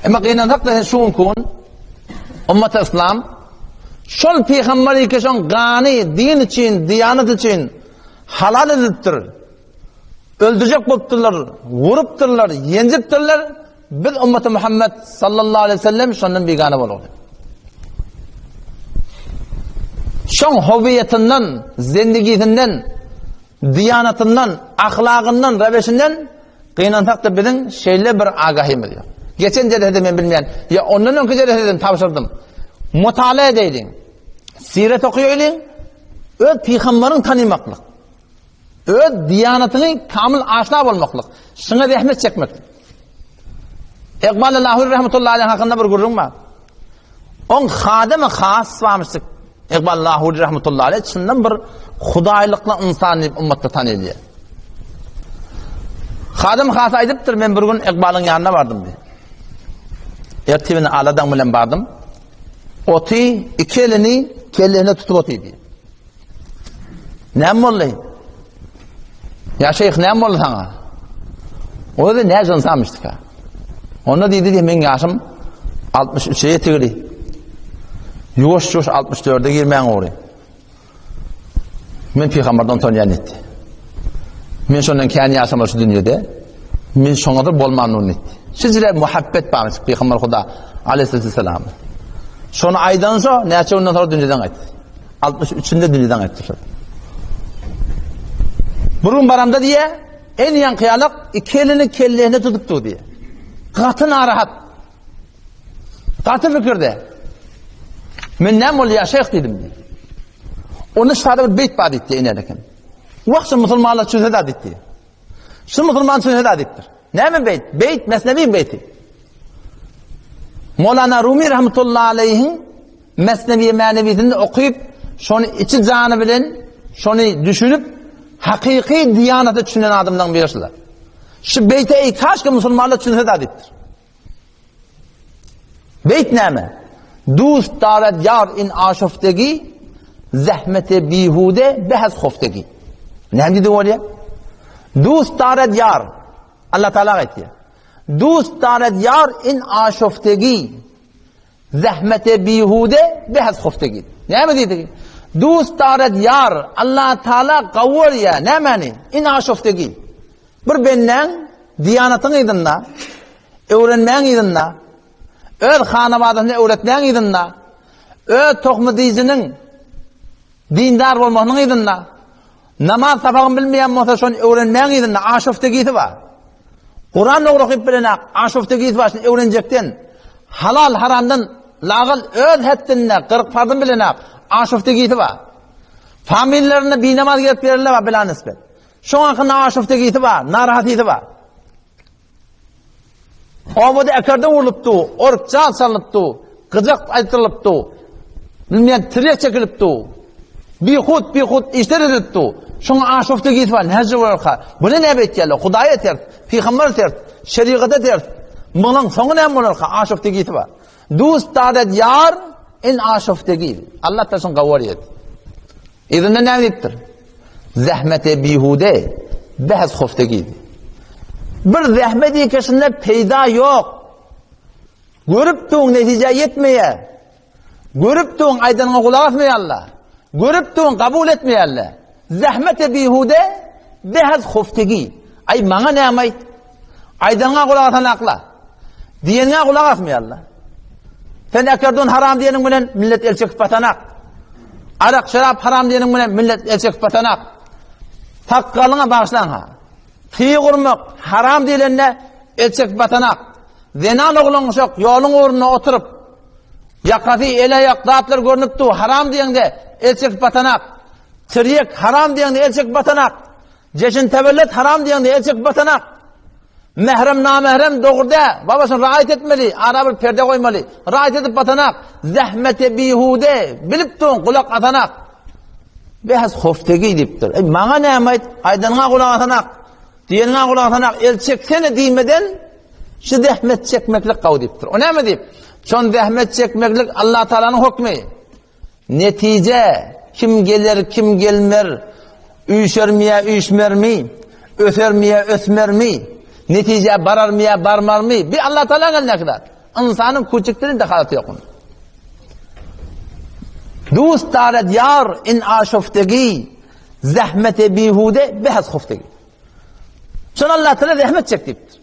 Emma gynansak-da şu günki gün ummat yslam şol pygamber ikeşoň gany din üçin, diýanat üçin halal edilipdir. Öldürjek bolupdyrlar, vurupdyrlar, ýenjipdirler. Biz ummaty Muhammed sallallahu aleyhi ve sellem şondan bigana bolupdyr. Şoň howiýetinden, zendigisinden, diýanatyndan, ahlagyndan, reweşinden gynansak-da biziň şeýle bir agahymyz ýok. Geçen jeresede men bilmeýän, ýa ondan öňki jereseden tabşyrdym. Mutala edeýliň. Siret okaýalyň. Öz pygamberiň tanymaklyk. Öz diýanatyňy kamyl aşna bolmaklyk. Şuňa zähmet çekmeklik. Iqbal Lahuri rahmetullahi aleyh hakynda bir gürrüň bar. Oň hadamy has barmyşdyk. Iqbal Lahuri rahmetullahi aleyh çyndan bir hudaýlykly ynsan diýip ummatda tanylýar. Hadam has aýdypdyr, men bir gün Iqbalyň ýanyna bardym diýip. Ertibini aladaň bilen bardym. Oty iki elini kellesine tutup otydy. Näme boldy? Ýa şeýh näme boldy saňa? O da näce ynsanmyşdyka? Onda diýdi diýip meň ýaşym 63-e ýetigili. Ýuwaş-ýuwaş 64-e girmäň ogry. Men pygamberden utanýan diýdi. Men şondan kän ýaşamaly şu dünýede. Men şoňa da bolman nun diýdi. Şijre muhabbet barmyş pygamber Huda aleyhisselam. Şony aýdan şo näçe günden soň dünýeden gaýtdy. 63-ünde dünýeden gaýtdy şol. Bir gün baramda diýe, en ýaňky ýalak iki elini kellesine tutupdy diýe. Gaty narahat. Gaty pikirde. Men näme boldy ýa şeýh diýdim diýdi. Onda şada bir beýt bar diýdi iner eken. Wah şu musulmanlar çözse da diýdi. Şu musulman çözse da diýipdir. Näme beýt? Beýt Mesnewi beýti. Molana Rumi rahmetullahi aleyhiň Mesnewi Mänewisini okyp, şony içi jany bilen şony düşünip, hakyky diýanata düşünen adamlaryň biri şular. Şu beýte eý kaşka musulmanlar düşünse da diýipdir. Beýt näme? Dust daret ýar in aşoftegi, zähmete bihude behaz hoftegi. Näme diýdi bolýar? Dust daret ýar. Allah Taala aýtýar. Dust daret ýar in aşoftegi, zähmete bihude behaz hoftegi. Näme diýdi? Dust daret ýar. Allah Taala gawurýar. Nämäni? In aşoftegi. Bir bendäň diýanatyň yzynda, öwrenmäň yzynda, öz hanabadasyny öwretmäň yzynda, öz tohmy-dyzynyň dindar bolmagynyň yzynda, namaz sapagyny bilmeýän bolsa şony öwrenmäň yzynda aşoftegisi bar. Kuran dogry okyp bilenak, aşoftegisi bar, şony öwrenjekden, halal haramdan lagal öz hetdinde 40 parzyny bilenak, aşoftegisi bar. Familiýalarynda binamaz gelip ýerler bar bila nisbet. Şoň hakynda aşuftegisi bar, narahatysy bar. Obada ekerde urlupdy, ork jan salnypdy, gyjak aýtdyrylypdy, bilmeýän tirýek çekilipdi. Bihut, bihut işler edilipdi. Şoň aşuftegisi bar, näce bolarka? Buny näme etýärler? Hudaýa ters, pygambere ters, şerigata ters. Munuň soňy näme bolarka? Aşuftegisi bar. Dust daret ýar in aşuftegi. Allah taşyn gawar ýet. Yzynda näme diýipdir? Zähmete bihude, behs hoftegi. Bir zähmet ýekeşinde peýda ýok. Görüp duň netijä ýetmeýär. Görüp duň aýdanyňa gulak asmaýarlar. Görüp duň kabul etmeýärler. Zähmete bihude, behs hoftegi. Aý maňa näme aýt? Aýdanyňa gulak asanakla. Diýeniňe gulak asmaýarlar. Sen ekerdon haram diýeniň bilen millet el çekip batanak. Arak, şerap haram diýeniň bilen millet el çekip batanak. Sakgalyňa bagyşlaň ha. Tyg urmak haram diýlende el çekip batanak. Zenan oglan uşak ýoluň ugrunda oturyp ýakasy, el-aýak zatlar görnüp dur, haram diýeňde el çekip batanak. Tirýek haram diýeňde el çekip batanak. Jeşin tewellet haram diýende el çekip batanak. Mährem namährem dogry dä. Baba şony raýat etmeli, ara bir perde goýmaly. Raýat edip batanak. Zähmete bihude bilip duň gulak asanak. Behs hoftegi diýipdir. Ey maňa näme aýt? Aýdanyňa gulak asanak. Diýeniňe gulak asanak. El çeksene diýmeden şu zähmet çekmeklik gawy diýipdir. O näme diýip? Şon zähmet çekmeklik Allah Taalanyň hukmy. Netije, kim geler, kim gelmer, üýşermi ýa üýşmermi, ösermi ýa ösmermi, netijä bararmy ýa barmarmy, bi Allatagalaň elindäki zat. Ynsanyň küçükden dehalaty ýok. Dust daret ýar in aşoftegi zähmete bihude behas huftegi. Şol Allah Teala zähmet çek diýipdir.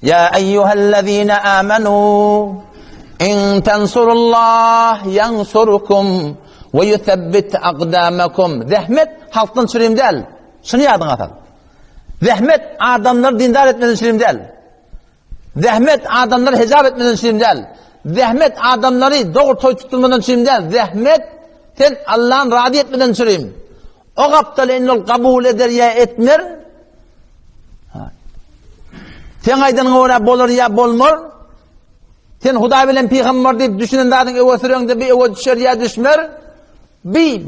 Ýa eýýuhellezine amenu in tensurullah ýansurkum we ýusebbit akdamakum. Zähmet halkdan çürim däl. Şuny ýadyňa sal. Zähmet adamlary dindar etmeden çürim däl. Zähmet adamlary hijap etmeden çürim däl. Zähmet adamlary dogry toý tutdurmadan çürim däl. Zähmet sen Allahny razy etmeden çürim. O gapdal indi ol kabul eder ýa etmer. Sen aýdanyňa görä bolar ýa bolmar. Sen Hudaý bilen pygamber diýip düşünen zadyň öwe süreňde bir öwe düşer ýa düşmer. Bi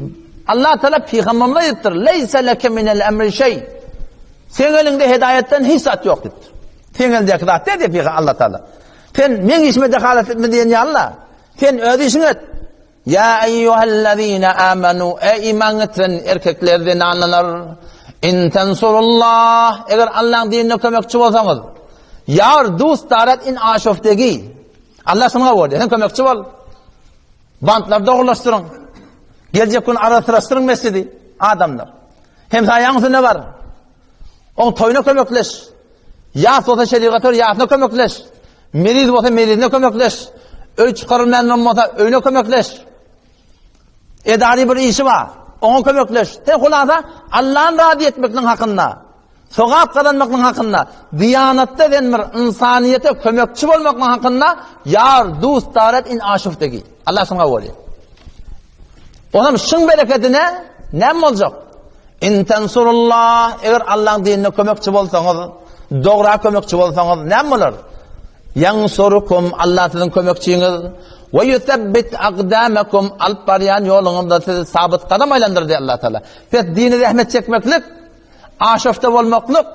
Allah Teala pygamberine aýdypdyr. Leýse leke minel emri şeý. Seň eliňde hidaýatdan hiç zat ýok diýipdir. Seň elindäki zat däl diýip Allah Teala. Sen meň işime dehalat etme diýen ýaly-la. Sen öz işiňi et. Ýa eýýuhellezine amanu, eý iman getiren erkekler, zenanlar, in tensurullah, eger Allaň dinine kömekçi bolsaňyz, ýar, dust darat in aşoftegi. Allah şuňa boldy, sen kömekçi bol. Bantlary dogrulaşdyryň. Geljek gün arassylaşdyryň mesjidi, adamlar. Hemsaýaň üstüne bar. Oň toýuna kömekleş. Ýas bolsa şerigat ör, ýasyna kömekleş. Meriz bolsa merizine kömekleş. Öý çykarylmaýan bolsa öýüne kömekleş. Edari bir işi bar, oňa kömekleş. Sen hulasa Allahny razy etmekliň hakynda, sogap gazanmaklyň hakynda, diýanatda sen bir ynsanyýete kömekçi bolmaklyň hakynda ýar, dust daret in aşuftegi. Allah şuňa bolýar. Onam şuň berekedine näme boljak? In tensurullah, eger Allaň dinine kömekçi bolsaňyz, dogra kömekçi bolsaňyz, näme bolar? Ýansurukum, Allah siziň kömekçiňiz. We yusabbit aqdamakum, alyp barýan ýoluňyzda sizi sabyt gadam aýlandyr diýär Allah Taala. Pes dine zähmet çekmeklik, aşofta bolmaklyk,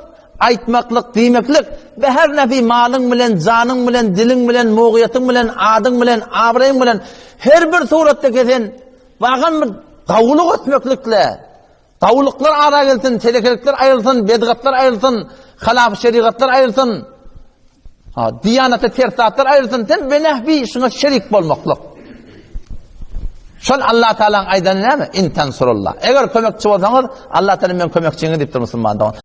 aýtmaklyk, diýmeklik, be her nefi malyň bilen, janyň bilen, diliň bilen, mugyýetiň bilen, adyň bilen, abraýyň bilen her bir suratda kesen Bagan bir gawulyk ötmeklikle, gawulyklar ara gelsin, telekelikler aýrylsyn, bedgatlar aýrylsyn, halaf şerigatlar aýrylsyn, ha, diýanata ters zatlar aýrylsyn, sen benehbi şuna şerik bolmaklyk. Şol Allah Taala'nın aýdany näme? In tansurullah. Eger kömekçi bolsaňyz, Allah Taala men kömekçiňiz diýipdir musulman dogan.